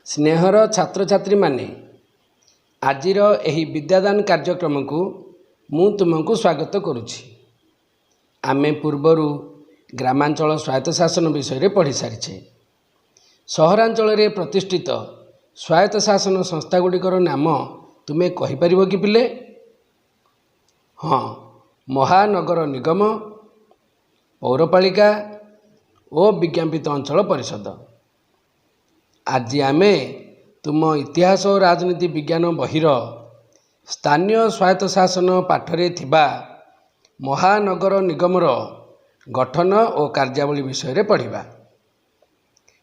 ସ୍ନେହର ଛାତ୍ରଛାତ୍ରୀମାନେ, ଆଜିର ଏହି ବିଦ୍ୟାଦାନ କାର୍ଯ୍ୟକ୍ରମକୁ ମୁଁ ତୁମକୁ ସ୍ୱାଗତ କରୁଛି। ଆମେ ପୂର୍ବରୁ ଗ୍ରାମାଞ୍ଚଳ ସ୍ୱାୟତ୍ତ ଶାସନ ବିଷୟରେ ପଢ଼ି ସାରିଛେ। ସହରାଞ୍ଚଳରେ ପ୍ରତିଷ୍ଠିତ ସ୍ୱାୟତ୍ତ ଶାସନ ସଂସ୍ଥାଗୁଡ଼ିକର ନାମ ତୁମେ କହିପାରିବ କି ପିଲେ? ହଁ, ମହାନଗର ନିଗମ, ପୌରପାଳିକା ଓ ବିଜ୍ଞାପିତ ଅଞ୍ଚଳ ପରିଷଦ। ଆଜି ଆମେ ତୁମ ଇତିହାସ ଓ ରାଜନୀତି ବିଜ୍ଞାନ ବହିର ସ୍ଥାନୀୟ ସ୍ୱାୟତ୍ତ ଶାସନ ପାଠରେ ଥିବା ମହାନଗର ନିଗମର ଗଠନ ଓ କାର୍ଯ୍ୟାବଳୀ ବିଷୟରେ ପଢ଼ିବା।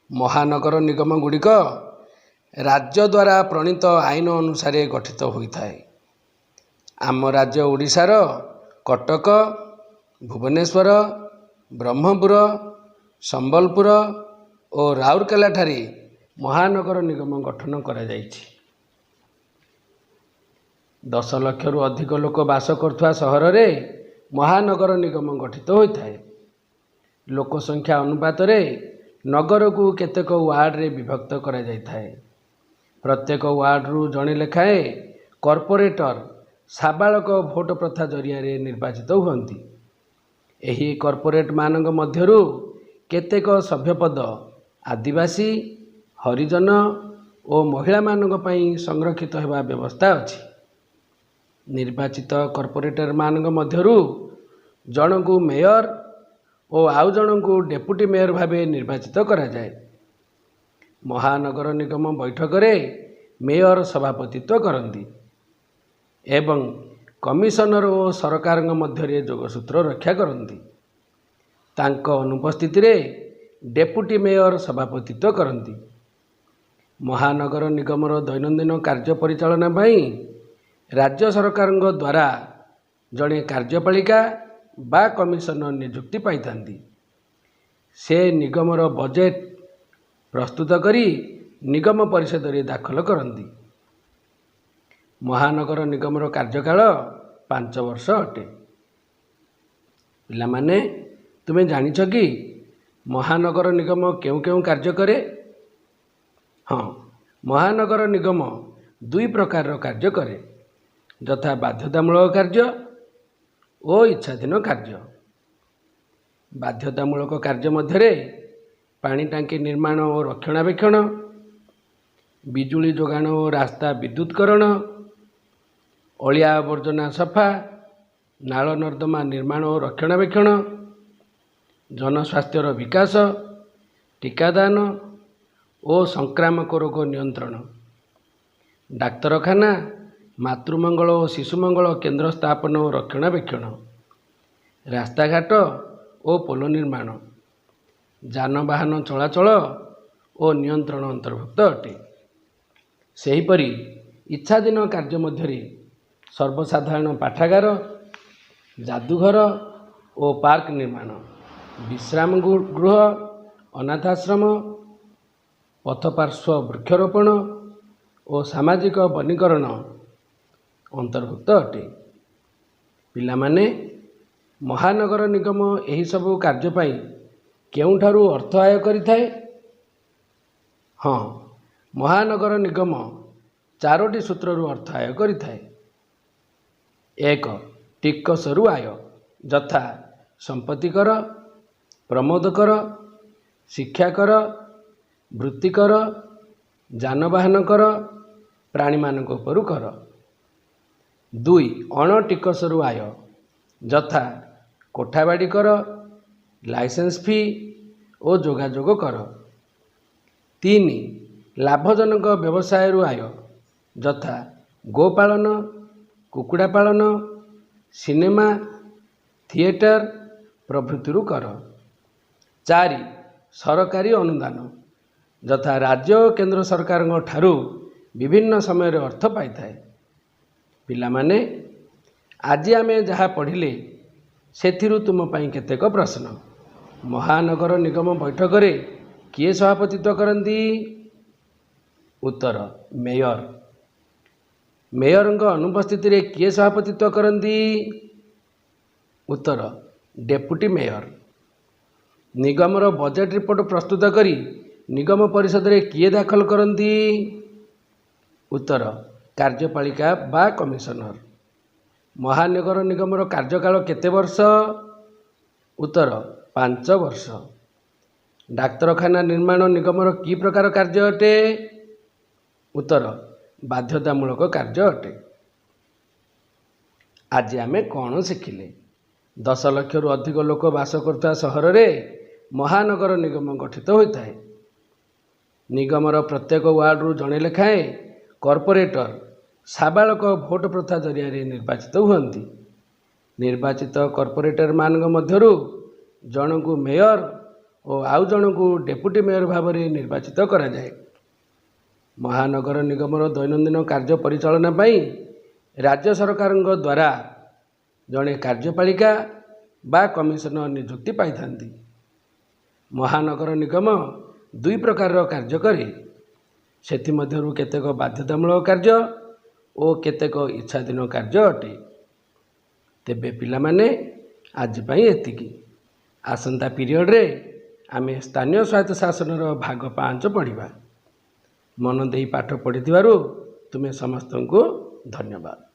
ମହାନଗର ନିଗମ ଗୁଡ଼ିକ ରାଜ୍ୟ ଦ୍ୱାରା ପ୍ରଣୀତ ଆଇନ ଅନୁସାରେ ଗଠିତ ହୋଇଥାଏ। ଆମ ରାଜ୍ୟ ଓଡ଼ିଶାର କଟକ, ଭୁବନେଶ୍ୱର, ବ୍ରହ୍ମପୁର, ସମ୍ବଲପୁର ଓ ରାଉରକେଲାଠାରେ ମହାନଗର ନିଗମ ଗଠନ କରାଯାଇଛି। 10 ଲକ୍ଷରୁ ଅଧିକ ଲୋକ ବାସ କରୁଥିବା ସହରରେ ମହାନଗର ନିଗମ ଗଠିତ ହୋଇଥାଏ। ଲୋକ ସଂଖ୍ୟା ଅନୁପାତରେ ନଗରକୁ କେତେକ ୱାର୍ଡ଼ରେ ବିଭକ୍ତ କରାଯାଇଥାଏ। ପ୍ରତ୍ୟେକ ୱାର୍ଡ଼ରୁ ଜଣେ ଲେଖାଏଁ କର୍ପୋରେଟର ସାବାଳକ ଭୋଟ ପ୍ରଥା ଜରିଆରେ ନିର୍ବାଚିତ ହୁଅନ୍ତି। ଏହି କର୍ପୋରେଟମାନଙ୍କ ମଧ୍ୟରୁ କେତେକ ସଭ୍ୟପଦ ଆଦିବାସୀ, ହରିଜନ ଓ ମହିଳାମାନଙ୍କ ପାଇଁ ସଂରକ୍ଷିତ ହେବା ବ୍ୟବସ୍ଥା ଅଛି। ନିର୍ବାଚିତ କର୍ପୋରେଟରମାନଙ୍କ ମଧ୍ୟରୁ ଜଣଙ୍କୁ ମେୟର ଓ ଆଉ ଜଣଙ୍କୁ ଡେପୁଟି ମେୟର ଭାବେ ନିର୍ବାଚିତ କରାଯାଏ। ମହାନଗର ନିଗମ ବୈଠକରେ ମେୟର ସଭାପତିତ୍ୱ କରନ୍ତି ଏବଂ କମିଶନର ଓ ସରକାରଙ୍କ ମଧ୍ୟରେ ଯୋଗସୂତ୍ର ରକ୍ଷା କରନ୍ତି। ତାଙ୍କ ଅନୁପସ୍ଥିତିରେ ଡେପୁଟି ମେୟର ସଭାପତିତ୍ୱ କରନ୍ତି। ମହାନଗର ନିଗମର ଦୈନନ୍ଦିନ କାର୍ଯ୍ୟ ପରିଚାଳନା ପାଇଁ ରାଜ୍ୟ ସରକାରଙ୍କ ଦ୍ୱାରା ଜଣେ କାର୍ଯ୍ୟପାଳିକା ବା କମିଶନର ନିଯୁକ୍ତି ପାଇଥାନ୍ତି। ସେ ନିଗମର ବଜେଟ୍ ପ୍ରସ୍ତୁତ କରି ନିଗମ ପରିଷଦରେ ଦାଖଲ କରନ୍ତି। ମହାନଗର ନିଗମର କାର୍ଯ୍ୟକାଳ 5 ବର୍ଷ ଅଟେ। ପିଲାମାନେ, ତୁମେ ଜାଣିଛ କି ମହାନଗର ନିଗମ କେଉଁ କେଉଁ କାର୍ଯ୍ୟ କରେ? ହଁ, ମହାନଗର ନିଗମ ଦୁଇ ପ୍ରକାରର କାର୍ଯ୍ୟ କରେ, ଯଥା ବାଧ୍ୟତାମୂଳକ କାର୍ଯ୍ୟ ଓ ଇଚ୍ଛାଧୀନ କାର୍ଯ୍ୟ। ବାଧ୍ୟତାମୂଳକ କାର୍ଯ୍ୟ ମଧ୍ୟରେ ପାଣି ଟାଙ୍କି ନିର୍ମାଣ ଓ ରକ୍ଷଣାବେକ୍ଷଣ, ବିଜୁଳି ଯୋଗାଣ ଓ ରାସ୍ତା ବିଦ୍ୟୁତକରଣ, ଅଳିଆ ଆବର୍ଜନା ସଫା, ନାଳ ନର୍ଦ୍ଦମା ନିର୍ମାଣ ଓ ରକ୍ଷଣାବେକ୍ଷଣ, ଜନସ୍ୱାସ୍ଥ୍ୟର ବିକାଶ, ଟିକାଦାନ ଓ ସଂକ୍ରାମକ ରୋଗ ନିୟନ୍ତ୍ରଣ, ଡାକ୍ତରଖାନା, ମାତୃମଙ୍ଗଳ ଓ ଶିଶୁମଙ୍ଗଳ କେନ୍ଦ୍ର ସ୍ଥାପନ ଓ ରକ୍ଷଣାବେକ୍ଷଣ, ରାସ୍ତାଘାଟ ଓ ପୋଲ ନିର୍ମାଣ, ଯାନବାହନ ଚଳାଚଳ ଓ ନିୟନ୍ତ୍ରଣ ଅନ୍ତର୍ଭୁକ୍ତ ଅଟେ। ସେହିପରି ଇଚ୍ଛାଧୀନ କାର୍ଯ୍ୟ ମଧ୍ୟରେ ସର୍ବସାଧାରଣ ପାଠାଗାର, ଯାଦୁଘର ଓ ପାର୍କ ନିର୍ମାଣ, ବିଶ୍ରାମ ଗୃହ, ଅନାଥାଶ୍ରମ, ପଥପାର୍ଶ୍ୱ ବୃକ୍ଷରୋପଣ ଓ ସାମାଜିକ ବନୀକରଣ ଅନ୍ତର୍ଭୁକ୍ତ ଅଟେ। ପିଲାମାନେ, ମହାନଗର ନିଗମ ଏହିସବୁ କାର୍ଯ୍ୟ ପାଇଁ କେଉଁଠାରୁ ଅର୍ଥ ଆୟ କରିଥାଏ? ହଁ, ମହାନଗର ନିଗମ ଚାରୋଟି ସୂତ୍ରରୁ ଅର୍ଥ ଆୟ କରିଥାଏ। 1, ଟିକସରୁ ଆୟ, ଯଥା ସମ୍ପତ୍ତି କର, ପ୍ରମୋଦ କର, ଶିକ୍ଷା କର, ବୃତ୍ତି କର, ଯାନବାହନ କର, ପ୍ରାଣୀମାନଙ୍କ ଉପରୁ କର। 2, ଅଣ ଟିକସରୁ ଆୟ, ଯଥା କୋଠାବାଡ଼ି କର, ଲାଇସେନ୍ସ ଫି ଓ ଯୋଗାଯୋଗ କର। 3, ଲାଭଜନକ ବ୍ୟବସାୟରୁ ଆୟ, ଯଥା ଗୋପାଳନ, କୁକୁଡ଼ା ପାଳନ, ସିନେମା, ଥିଏଟର ପ୍ରଭୃତିରୁ କର। 4, ସରକାରୀ ଅନୁଦାନ, ଯଥା ରାଜ୍ୟ ଓ କେନ୍ଦ୍ର ସରକାରଙ୍କ ଠାରୁ ବିଭିନ୍ନ ସମୟରେ ଅର୍ଥ ପାଇଥାଏ। ପିଲାମାନେ, ଆଜି ଆମେ ଯାହା ପଢ଼ିଲେ ସେଥିରୁ ତୁମ ପାଇଁ କେତେକ ପ୍ରଶ୍ନ। ମହାନଗର ନିଗମ ବୈଠକରେ କିଏ ସଭାପତିତ୍ୱ କରନ୍ତି? ଉତ୍ତର, ମେୟର। ମେୟରଙ୍କ ଅନୁପସ୍ଥିତିରେ କିଏ ସଭାପତିତ୍ୱ କରନ୍ତି? ଉତ୍ତର, ଡେପୁଟି ମେୟର। ନିଗମର ବଜେଟ୍ ରିପୋର୍ଟ ପ୍ରସ୍ତୁତ କରି ନିଗମ ପରିଷଦରେ କିଏ ଦାଖଲ କରନ୍ତି? ଉତ୍ତର, କାର୍ଯ୍ୟପାଳିକା ବା କମିଶନର। ମହାନଗର ନିଗମର କାର୍ଯ୍ୟକାଳ କେତେ ବର୍ଷ? ଉତ୍ତର, 5 ବର୍ଷ। ଡାକ୍ତରଖାନା ନିର୍ମାଣ ନିଗମର କି ପ୍ରକାର କାର୍ଯ୍ୟ ଅଟେ? ଉତ୍ତର, ବାଧ୍ୟତାମୂଳକ କାର୍ଯ୍ୟ ଅଟେ। ଆଜି ଆମେ କ'ଣ ଶିଖିଲେ? 10 ଲକ୍ଷରୁ ଅଧିକ ଲୋକ ବାସ କରୁଥିବା ସହରରେ ମହାନଗର ନିଗମ ଗଠିତ ହୋଇଥାଏ। ନିଗମର ପ୍ରତ୍ୟେକ ୱାର୍ଡ଼ରୁ ଜଣେ ଲେଖାଏଁ କର୍ପୋରେଟର ସାବାଳକ ଭୋଟ ପ୍ରଥା ଜରିଆରେ ନିର୍ବାଚିତ ହୁଅନ୍ତି। ନିର୍ବାଚିତ କର୍ପୋରେଟରମାନଙ୍କ ମଧ୍ୟରୁ ଜଣଙ୍କୁ ମେୟର ଓ ଆଉ ଜଣଙ୍କୁ ଡେପୁଟି ମେୟର ଭାବରେ ନିର୍ବାଚିତ କରାଯାଏ। ମହାନଗର ନିଗମର ଦୈନନ୍ଦିନ କାର୍ଯ୍ୟ ପରିଚାଳନା ପାଇଁ ରାଜ୍ୟ ସରକାରଙ୍କ ଦ୍ୱାରା ଜଣେ କାର୍ଯ୍ୟପାଳିକା ବା କମିଶନର ନିଯୁକ୍ତି ପାଇଥାନ୍ତି। ମହାନଗର ନିଗମ ଦୁଇ ପ୍ରକାରର କାର୍ଯ୍ୟ କରେ। ସେଥିମଧ୍ୟରୁ କେତେକ ବାଧ୍ୟତାମୂଳକ କାର୍ଯ୍ୟ ଓ କେତେକ ଇଚ୍ଛାଧୀନ କାର୍ଯ୍ୟ ଅଟେ। ତେବେ ପିଲାମାନେ, ଆଜି ପାଇଁ ଏତିକି। ଆସନ୍ତା ପିରିୟଡ଼ରେ ଆମେ ସ୍ଥାନୀୟ ସ୍ୱାୟତ୍ତ ଶାସନର ଭାଗ 5 ପଢ଼ିବା। ମନ ଦେଇ ପାଠ ପଢ଼ିଥିବାରୁ ତୁମେ ସମସ୍ତଙ୍କୁ ଧନ୍ୟବାଦ।